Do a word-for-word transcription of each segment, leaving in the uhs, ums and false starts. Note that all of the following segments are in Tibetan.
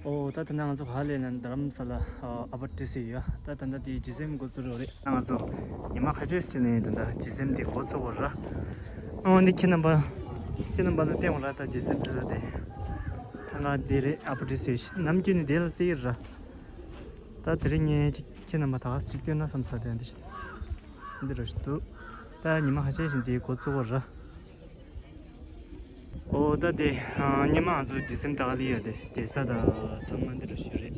ཨོ་ད་ད་ནང་ང་ཚོ་ཧ་ལས་ན་རྡ་རམ་ས་ལ་ཨ་པར་ཊི་སི་ཡོད། ད་ད་ད་དེ་ཇི་སེམ་འགོ་ཚུགས་རོགས་རེད། ང་ཚོ་ཉི་མ་ཁ་ཤས་ཅིག་ནས་ད་ད་ཇི་སེམ་དེ་འགོ་ཚུགས་དགོས་ར། ཨོ་འདི་ཁྱེད་རྣམ་པ་ཁྱེད་རྣམ་པ་ལ་བསྟན་དགོས་ར། ད་ཇི་སེམ་ཟེར་ས་དེ་ད་ང་འདི་རེད། ཨ་པར་ཊི་སི་ནམ་རྒྱུན་ནས་དེ་ལ་བརྩི་གི་ར། ད་དེ་རིང་ངས་ཅིག་ཁྱེད་རྣམ་པ་ད་ག་ཅིག་སྟོན་ན་བསམ་ས་དེ་འདི་འདི་ར་ཞིག་འདུག་ད་ཉི་མ་ཁ་ཤས་ཤིག་འདི་འགོ་ཚུགས་དགོས་ར། ཨོ་ད་དེ་ཨ་ཉི་མ་ང་ཚོ་ཇི་སེམ་ད་ག་ལ་ཡོད་དེ་བསྡད་ས་དང་ཚང་མ་འདི་ར་ཞིག་རེད།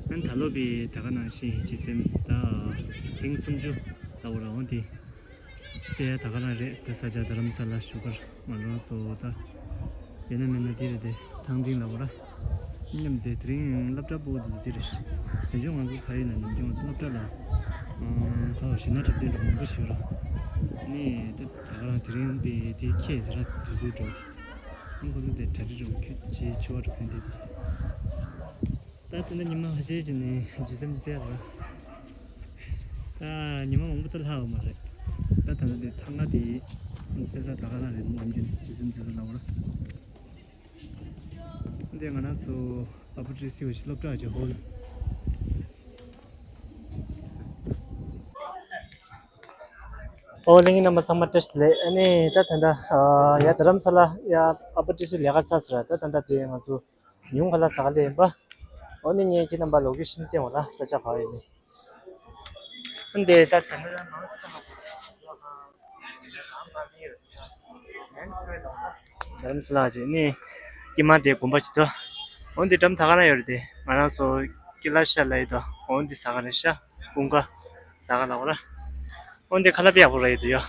ཨ་ནི་ད་ལོ་བི་ད་ག་ནང་བཞིན་ཇི་སེམ་ད་ཐེངས་སུམ་ཅུ་ལ་འོ་ར་འོང་དེ་རྩེ་ཡ་ད་ག་རང་རེད། ད་ས་ཆ་རྡ་རམ་ས་ལ་བཞུགས་གར་ང་རང་ཚོ་ད་ཡིན་ན་མིན་ན་དེ་རེད་དེ་ཐང་འབྲིང་ལ་འོ་ར། མཉམ་དེ་དེ་རིང་སློབ་གྲྭ་པོ་དེ་དེ་རེད། དེ་བཞིན་ང་ཚོ་ཕ་ཡུལ་ལ་ནམ་རྒྱུན་ང་ཚོ་སློབ་གྲྭ་ལ་ཁ་བ་ཞེ་ན་འཁྲབ་སྟོན་འདྲ་མང་པོ་ཞིག་ར། ནི་ད་ད་ག་རང་དེ་རིང་པའི་དེ་ཁྱེད་ཟེར་ར་དུས་ཚོད་འགྲོ་དེ། ཁོང་ཚོ་དེ་གྲ་སྒྲིག་རོགས་ཁྱོད་ཀྱིས་ཆུ་བ་རུ་ཕན་བདེ་དེ། ད་དེ་འདྲ་ཉི་མ་ཁ་ཤས་ཀྱི་ནས་ཇི་སེམ་བཙལ་ར། ད་ཉི་མ་མང་པོ་ད་ལྷག་ཡོད་མ་རེད། ད་ད་ལྟ་དེ་ཐང་ང་དེ་བཙལ་ས་ད་ག་རང་རེད། ནམ་རྒྱུན་ཇི་སེམ་བཙལ་ས་ལ་འོ་ར། འདི་ང་རང་ཚོ་ཨ་པར་ཊི་སི་ཡོ་ཤི་སློབ་གྲྭ་གི་ཧོལ། ཨོ་ལྷན་རྒྱས་རྣམ་པ་ཚང་མ་བཀྲ་ཤིས་བདེ་ལེགས། ཨ་ནི་ད་ད་ལྟ་ཨ་ཡ་རྡ་རམ་ས་ལ་ཡ་ཨ་པར་ཊི་སི་ལས་ཀ་ཚར་ཟེར་ར། ད་ད་ལྟ་དེ་ང་ཚོ་ཉུང་ཁ་ལག་ཟ་ག་སླེབས་ཡིན་པ། ཨོ་ནི་ངས་ཁྱེད་རྣམ་པ་ལོ་ཀེ་ཤན་སྟོན་དགོས་ལ། ས་ཆ་ག་ཡིན་ནི། འདི་ད་ད་ནི་རྡ་རམ་ས་ལ་ཅིག་ནི་ཀྱི་མ་དེ་དགོན་པ་ཅིག་ཏུ། འོན་ཏེ་འགྲམ་ད་ག་ན་ཡོད་རེད་དེ། ང་རང་ཚོ་ཀི་ལ་ཤ་ལ་ཡི་དོ། འོན་ཏེ་ཟ་ག་རེད་ཤ་ཀུན་དགའ་ཟ་ག་ལ་འོ་ལ། འོན་ཏེ་ཁ་ལག་དཔེ་ཡག་པོ་རག་ཡོད་དོ་ཡ།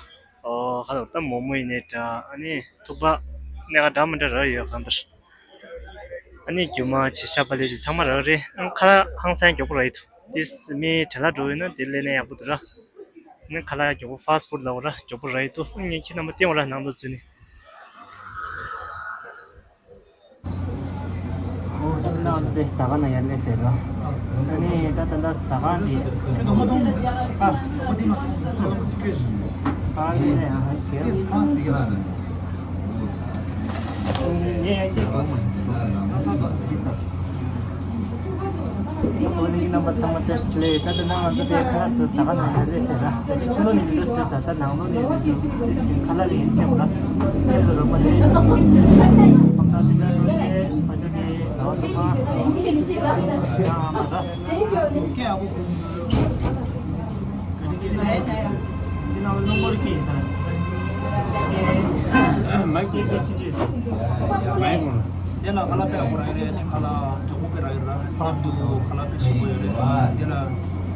ཨོ་ཁ་ལག་ད་མོག་མོག་ཡིན་ནའི་འདྲ། ཨ་ནི་ཐུག་པ་སྣ་ཁ་འདྲ་མི་འདྲ་རག་ཡོད་གང་ལྟར། ཨ་ནི་རྒྱུ་མ་བྱེ་ཤ་པ་ལེ་ཅི་ཚང་མ་རག་རེད། ཨ་ཁ་ལག་ཧང་སང་མགྱོགས་པོ་རག་ཡོད་དོ། དེ་མི་དྲན་ལ་འགྲོ་ཡོད་ན་དེ་ལས་ནས་ཡག་པོ་འདུག་ར། ཨ་ནི་ཁ་ལག་མགྱོགས་པོ་ཧྥ་སི་ཕུཌ་ལ་འོ་ར་མགྱོགས་པོ་རག་ཡོད་དོ། ཨ་ངས་ཁྱེད་རྣམ་པ་སྟོན་འོ་ར་ནང་དུ་འཛུལ་ནས། ཨོ་ད་ལྟ་ང་ཚོ་དེ་ཟ་ཁང་ནང་ཡར་སླེབས་ཟེར་རོ། ཨ་ནི་ད་ད་ལྟ་ཟ་ཁང་དེ་ཨ་ཨ་ལེ་ལེ་ཨ་ཧ་ཁེ་ཨ་ཡེ་ཡེ་གོ་མ་ཨ་ཧ་ཧ་ཧ་ཧ། ཨོ་ནི་རྣམ་པ་ཚང་མ་བཀྲ་ཤིས་བདེ་ལེགས། ད་ལྟ་ང་ཚོ་དེ་ཁ་ལག་ཟ་ཟ་ག་ནང་ཡར་སླེབས་ཟེར་ར། ད་ཅི་ཕྱི་ལོགས་ནས་མི་འདུག་ཟེར་ཟ། ད་ནང་ལོགས་ནས་མི་འདུག་དེ་བཞིན་ཁ་ལག་ལེན་མཁན་ར་མཉམ་དུ་རོགས་པ་ལེན། ཁོང་ཚོ་ཞིག་ལ་རོགས་ཏེ་ང་ཚོ་དེ་ནང་ཚོ་ཁ་ཟ་ཨ་མ་ར། འདི་ནང་ལ་རླུང་འཁོར་སྐྱེས་ཡིན་ས་རེད། མ་སྐྱེས་པའི་ཕྱིན་ཆད་ཟེར། མ་ཡིན་གོང་། དེ་ལ་ཁ་ལག་དཔེ་ཡག་པོ་རག་ཡོད་རེད། ཨ་ནི་ཁ་ལག་མགྱོགས་པོ་དཔེ་རག་ཡོད་ར། ཧྥ་སི་ཕུཌ་ཁ་ལག་དཔེ་ཞིམ་པོ་ཡོད་རེད། དེ་ལ་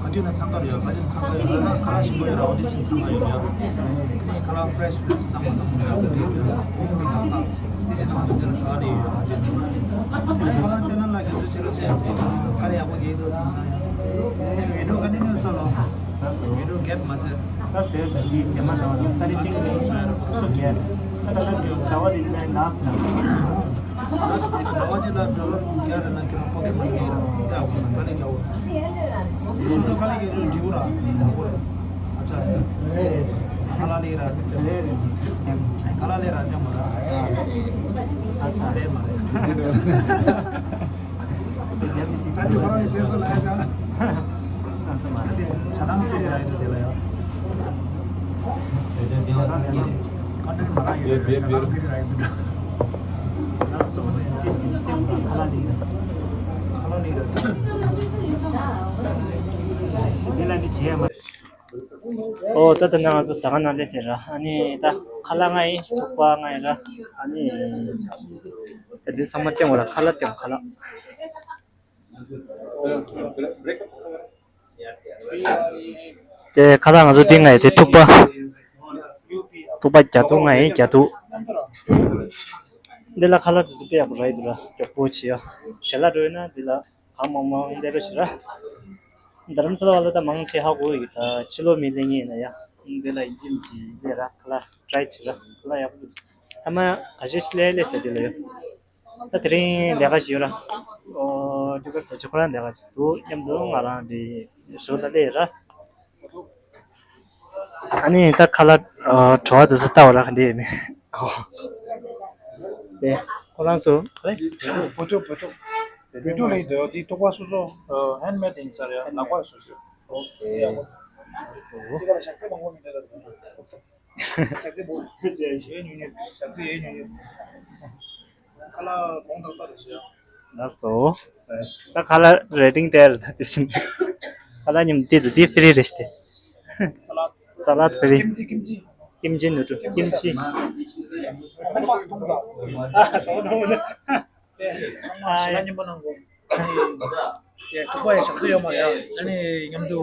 ག་དུས་ན་འཚང་ཁ་རེད་ཡ། ག་ཅིག་འཚང་ཁ་ཡོད་ར། ཁ་ལག་ཞིམ་པོ་ཡོད་ར། འོ་དེ་བཞིན་འཚང་ཁ་ཡོད་རེད་ཡ། ཨ་ནི་ཁ་ལག་ཕི་རེ་ཤི་ཕི་རེ་ཤི་ཚང་མ་ཚང་མ་ཡོད་རེད། ཁོང་གི་ནང་ལ་དེ་ཅི་ཐང་ཚོ་དེ་ལ་ཟ་རེ་ཡོད་ར། དེ་ཁ་ལག་ཅན་ནལ་ལ་རྒྱབ་སྐྱོར་བྱེད་རོགས་བྱེད། ག་རེ་ཡག་པོ་རྒྱག་འདུག་དེང་སང་ཡ། ཨ་ནི་བི་ཌིའོ་ཀོན་ཊི་ནིའུ་སི་བཟོ་རོགས། བི་ཌིའོ་གེབ་མ་ཚད། ད་ཟེར་ད་འདི་རྗེས་མ་ད་བ་ད་རེ་ཅིག་ནས་སུ་རྒྱལ། ད་ད་ད་ད་བ་རིག་ནས་ལགས་ཟེར། ད་བ་ཅིག་ལ་ཌོ་ལར་བརྒྱ་རེ་ན་ཁྱོད་རང་ཕོ་ཀེ་མོན་ལེན་ར་ད་ག་ལེ་རྒྱ་བོ། སོ་སོ་ག་ལེ་རྒྱ་ཆུ་འདྲིའུ་ར་ད་གོ་ར། ཨ་ཅག་ཡ། ཁ་ལག་ལེན་ར་ཁ་ལག་ལེན་ར་ཅང་མ་ར། ཨ་ཅག་ལེན་མ་རེད། ད་དེ་ཁོ་རང་གི་རྗེས་སུ་ལ་ཡ་ཅག་ང་ཚོ་མ་རེད། ཆ་ཚང་ཕི་རི་ར་ཡོད་དེ་ལ་ཡ། ཆ་ཚང་ཕི་རི་ར་ཡོད་དེ་ཆ་ཚང་ཕི་རི་ར་ཡོད་དེ། ང་ཚོ་ཚོ་ཚོ་ཏིས་ཅིག་ཏེ་ཁ་ལག་ལེན་ཁ་ལག་ལེན་ར། ཞི་བདེ་ལ་འདི་བྱེད་ཡ་མ། ཨོ་ད་ད་ནང་ང་ཚོ་ཟ་ཁང་ནང་སླེབས་ཟེར་ར། ཨ་ནི་ད་ཁ་ལག་ང་ཡིན། ཐུག་པ་ང་ཡིན་ར། ཨ་ནི་ད་འདི་ཚང་མ་སྟེང་བ་ར། ཁ་ལག་སྟེང་བ་ཁ་ལག་དེ་ཁ་ལག་ང་ཚོ་དེ་ང་ཡི་དེ་ཐུག་པ། ཐུག་པ་རྒྱ་ཐུག་ང་ཡི་རྒྱ་ཐུག་འདི་ལ་ཁ་ལག་དེ་ཚོ་དཔེ་ཡག་པོ་རག་གི་འདུག་ར། མགྱོགས་པོ་བྱེད་ཡ། བྱེད་ལ་འགྲོ་ཡོད་ན་འདི་ལ་གང་མང་མང་སླེབས་རོགས་བྱེད་ར། རྡ་རམ་ས་ལ་བ་ལ་ད་མང་ཆེ་ཧ་གོ་ཡོད་ཀྱི། ད་ཕྱི་ལོགས་མི་སླེབས་མཁན་ཡིན་ན་ཡ། འདི་ལ་ཡིན་གཅིག་མིན་གཅིག་སླེབས་ར། ཁ་ལག་ཊི་རའི་བྱེད་ར། ཁ་ལག་ཡག་པོ་འདུག་ཐ་མ་ག་ཤེད་སླེབས་སླེབས་ཟེར་དེ་ལ་ཡོད། ད་དེ་རིང་ལས་ཀ་ཞིག་ཡོད་ར། ཨོ་ཌི་ཀར་ད་ཅི་ཁོ་རང་ལས་ཀ་ཞིག་འདུག་མཉམ་དུ་ང་རང་དེ་ཞོར་ལ་སླེབས་ར། ཨ་ནི་ད་ཁ་ལག་ཨ་བྲོ་བ་དེ་ཚོ་ལྟ་བ་ར་ག་འདྲ་ཡོད་མེད། ཨོ། དེ་ཁོ་རང་ཚོ་ག་རེ། བོ་ཏོ་བོ་ཏོ། བོད་ཐུག་ལ་ཡིན་འདུག་འདི་ཐུག་པ་སོ་སོ་ཧེན་མེད་ཡིན་ས་རེད། ལག་པ་སོ་སོ། ཨོ་ཁེ། འདི་ག་ལ་ཞག་ཚི་མང་པོ་མི་འདུག་ད། ཞག་ཚི་བོ། ཞག་ཚི་ཡེ་ཉུང་ཉུང་། ཁ་ལག་གོང་དང་ལྟ་རེ་བྱེད། ལགས་སོ། ད་ཁ་ལག་རེ་ཊིང་སྟེར་ད་དེ་བཞིན། ཁ་ལག་ཉིམ་དེ་དུ་དེ་ཧྥི་རི་རེ་སྟེ། ས་ལ། ས་ལ་ཧྥི་རི། ཀིམ་ཅི་ཀིམ་ཅི། ཀིམ་ཅི་ནུ་ཏུ་ཀིམ་ཅི། ཨ་ཞེ་ལ་ཉིན་པོ་ནང་གོ། ཡ་ཐུག་པ་ཡ་ཞག་ཚི་ཡོད་མ་ཡ། ཨ་ནི་མཉམ་དུ།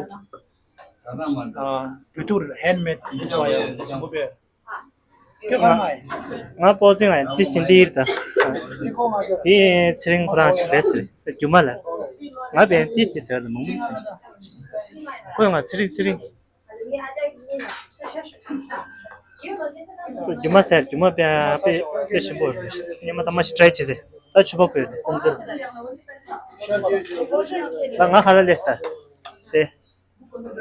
ཨ་བོད་ཐུག་ཧེན་མེད་ཐུག་པ་ཡ་ཞིམ་པོ་པས། ང་པོ་སི་ང་ཏི་སིན་ཏིར་ད། དེ་ཚེ་རིང་ཁོ་རང་ཞིག་རེད་ཟེར། རྒྱུ་མ་ལ། ང་བས་ཏིས་ཏིས་ཟེར་ལ་མང་མང་ཟེར། ཁོས་ང་ཚེ་རིང་ཚེ་རིང་། རྒྱུ་མ་ཟེར་རྒྱུ་མ་དཔེ་དཔེ་དཔེ་ཞིམ་པོ་རེད། ཉི་མ་ཐ་མ་ཞིག་ཊ་རའི་བྱེད་ཟེར། ད་ཆུ་བ་ཁོས་ཀོང་ཟེར། ད་ང་ཁ་ལ་ལས་ད། དེ།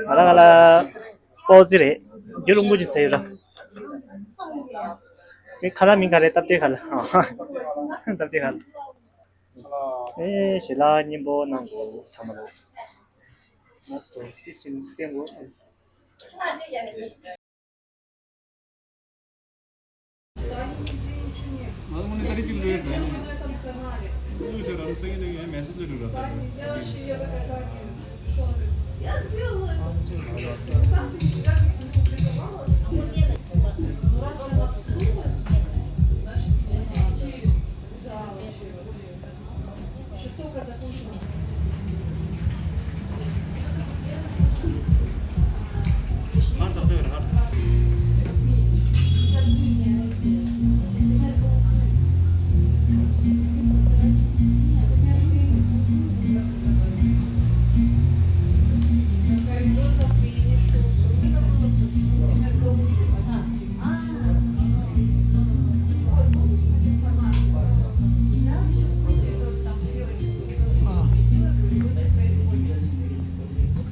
ང་ལ་ང་ལ་པོ་ཙི་རེད། རྒྱུ་རུང་པོ་ཅིག་ཟེར་ཡོད་ར། མི་ཁ་ལ་མི་ག་རེ་སྟབས་བདེ་ག་ལ། སྟབས་བདེ་ག་ལ། ཨེ་ཞེ་ལ་སྙིང་པོ་གནང་དགོས་ཚང་མ་ལ། ང་སོ་ཏི་ཕྱིན་བསྟན་དགོས།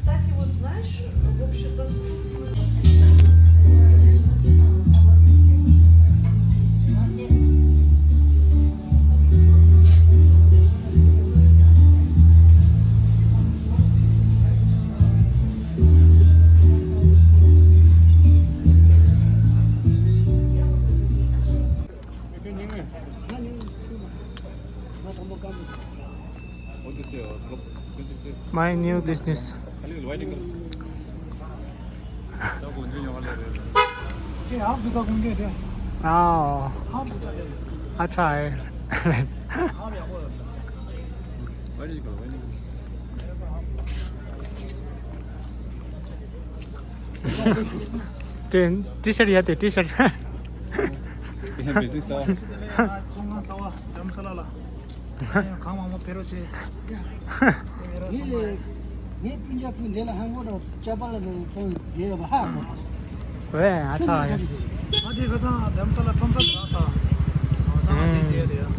Кстати, вот знаешь, вообще-то What is your group? My new business. ये आप दुकान कौन के थे? आओ। आप दुकान के। अच्छा है। आप या बोल। Very good, very good. T shirt या टी शर्ट। ये बिजी सा। चुंगा सवा धर्मशाला ला। གང་མང་མང་ཕེ་རོ་ཆེ། ངས་ངས་སྤུན་ཀྱག་བུ་འདི་ལ་ཧང་གོ་རོ་ཅ་པ་ལ་རོ་ཙོང་བསྡད་ཡོད་པ་ཧ་གོ། ཝེ་ཨ་ཆ་ཡ། ང་དེ་ག་ཚང་དེམ་ས་ལ་ཁྲོམ་ས་ར་ས། ད་ང་དེ་བསྡད་དེ་ཡ།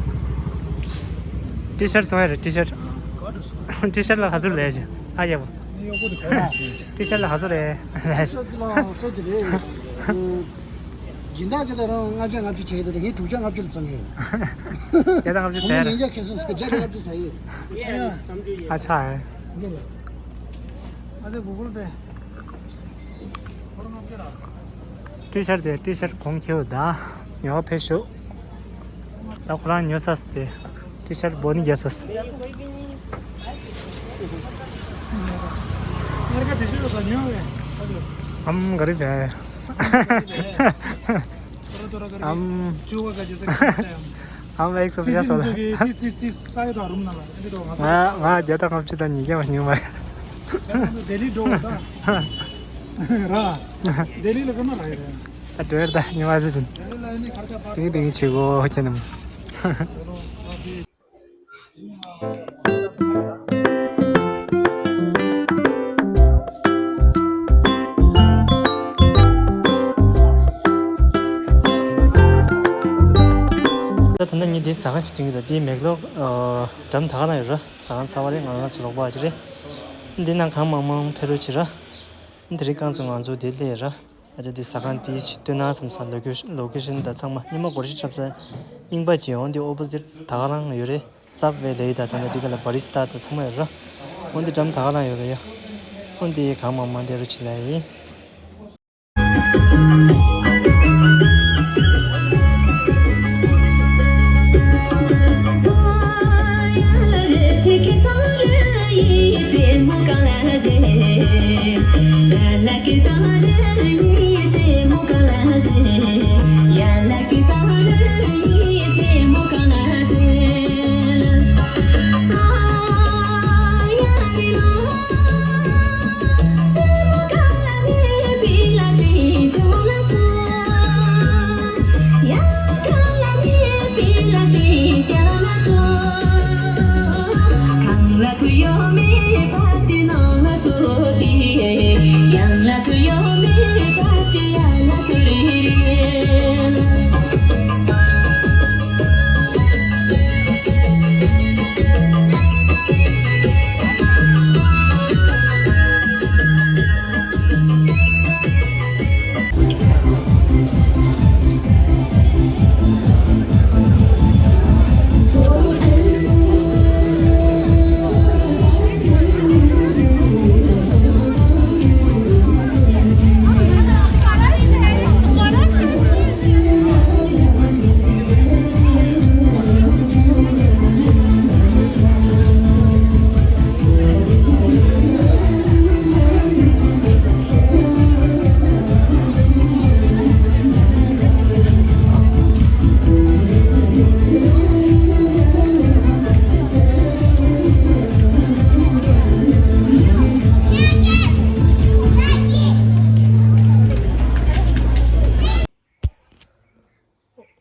ཊི་ཤར་ཚོང་ཡ་རེད་ཊི་ཤར། ག་རེ་སོ། ཊི་ཤར་ལ་ག་ཚོད་ལས་ཀྱི་ཨ་ཡ་བོ། ངས་ཡོག་པོ་དེ་ག་རེ། ཊི་ཤར་ལ་ག་ཚོད་རེད། ཊི་ཤར་ལ་ཚོད་དེ་རེད། སྦྱིན་བདག་གི་ད་རང་ལྔ་བརྒྱ་ལྔ་བཅུ་བྱས་ཡོད་དེ་ངས་དྲུག་བརྒྱ་ལྔ་བཅུ་ལ་བཙོང་གི་ཡོད། བརྒྱ་དང་ལྔ་བཅུ་ཟེར། ཉིས་བརྒྱ་ཁེ་སོང་བརྒྱ་དང་ལྔ་བཅུ་ཟེར་ཡོད། ཨ་ཆ་ཨེ། འདི་ལ། ཨ་ཙི་གུ་གུལ་པེ། ཁོ་རང་ལྔ་བརྒྱ་ར། ཊི་ཤར་དེ་ཊི་ཤར་གོང་ཁེའུ་ད། ཉོ་བ་ཕེབས་ཤོག་ད་ཁོ་རང་ཉོ་ས་སི་དེ། ཊི་ཤར་བོ་ནི་རྒྱ་ས་སི། ཨམ་ག་རི་བེ། ཨམ་ཨེག་སོ་བརྒྱ་སོ་ལ། ང་ང་བརྒྱ་དང་ལྔ་བཅུ་དང་ཉིས་བརྒྱ་བ་ཉུང་བ། ལྡི་ལི་འགྲོ་བ་དང་། ར། ལྡི་ལི་ལ་ཀ་མ་ར་ཡ་ར། ཨ་འགྲོ་ཡ་ད་ཉི་མ་ཟིག་ཅིན། ལྡི་ལི་ལ་ཡ་ནི་ཁར་ཆ་པར། ཏིང་ཏིང་བྱེད་གོ་ཁྱེད་རྣམས། ད་ད་ནི་ངས་འདི་ཟ་ཁང་ཅིག་ཐོན་གྱི་འདུག་འདི་མེག་ལོར་འགྲམ་ད་ག་ན་ཡོད་ར། ཟ་ཁང་ཚ་བ་རེད། ང་རང་ཚོ་རོགས་པ་ཅིག་རེད། འདི་ནང་གང་མང་མང་ཕེ་རུ་ཅིག་ར། འདི་རིགས་རྐང་ཚོ་ང་ཚོ་འདི་སླེབས་ར། ཨ་ཅག་འདི་ཟ་ཁང་འདི་ཞིག་སྟོན་ན་བསམ་ས། ལོ་ཀེ་ཤ་ལོ་ཀེ་ཤན་དང་ཚང་མ་སྙེ་མོ་སྒོར་གཞས་འཁྲབ་ས་རྙིང་པ་ཅིག་ཡོང་འདི་ཨོ་པོ་ཟིཊ་ད་ག་རང་ཡོད་རེད། སབ་ཝེ་ལབ་ཡས་དང་། ད་ལྟ་འདི་ག་ལ་བ་རི་སི་ཏ་དང་ཚང་མ་ཡོད་ར། འོ་འདི་འགྲམ་ད་ག་ལ་ཡོད་ར་ཡ། འོ་འདི་གང་མང་མང་འདི་རུ་ཕྱིན་ལ་ཡིན།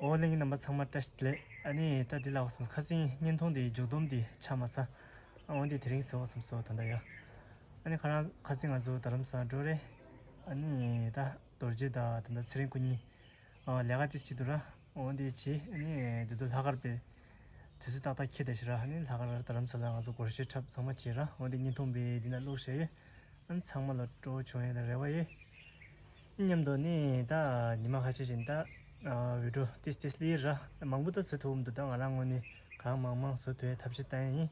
ཨོ་ལེ་ངའི་རྣམ་པ་ཚང་མ་བཀྲ་ཤིས་བདེ་ལེགས། ཨ་ནི་ད་འདི་ལ་བསམ་ཁ་སང་བརྙན་ཐུང་འདི་མཇུག་སྡོམ་འདི་ཆགས་མ་སོང་། ཨ་འོ་འདི་དེ་རིང་ཟེར་བ་བསམ་སོང་ད་ལྟ་ཡ། ཨ་ནི་ཁ་རང་ཁ་སང་ང་ཚོ་རྡ་རམ་ས་ལ་འགྲོ་རེད། ཨ་ནི་ད་རྡོ་རྗེ་དང་ད་ལྟ་ཚེ་རིང་སྐུ་གཉིས་ཨ་ལས་ཀ་ཏིས་བྱེད་འདུག་ར། འོ་འདི་བྱེད། ཨ་ནི་དེ་དུས་ལྷག་དཀར་པའི་དུས་ཚོད་ཏག་ཏག་འཁེལ་བསྡད་ཤག་ར། ཨ་ནི་ལྷག་དཀར་རྡ་རམ་ས་ལ་ང་ཚོ་སྒོར་གཞས་འཁྲབ་ཚང་མ་བྱས་ར། འོ་འདི་བརྙན་ཐུང་པའི་འདི་ན་བླུགས་བཞག་ཡོད། ཨ་ནི་ཚང་མ་ལ་སྤྲོ་བོ་བྱུང་ཡོད་ལ་རེ་བ་ཡོད། མཉམ་དུ་ནི་ད་ཉི་མ་ཁ་ཤས་ཤིག་ད་ཨ་བི་ཌིའོ་ཏིས་ཏིས་ལི་ར་མང་པོ་ད་བཟོ་ཐུབ་འདུག་ད་ང་རང་ངོས་ནས་གང་མང་མང་བཟོ་ཐུབ་ཡའི་ཐབས་ཤེས་བཏང་ཡིན།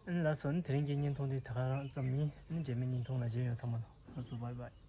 ཨ་ནི་ལགས་སོ། ཨ་ནི་དེ་རིང་གི་བརྙན་ཐུང་འདི་ད་ག་རང་ཙམ་ཡིན། ཨ་ནི་རྗེས་མའི་བརྙན་ཐུང་ལ་མཇལ་ཡོང་། ཚང་མ་ལ་ལགས་སོ། བྷའི་བྷའི།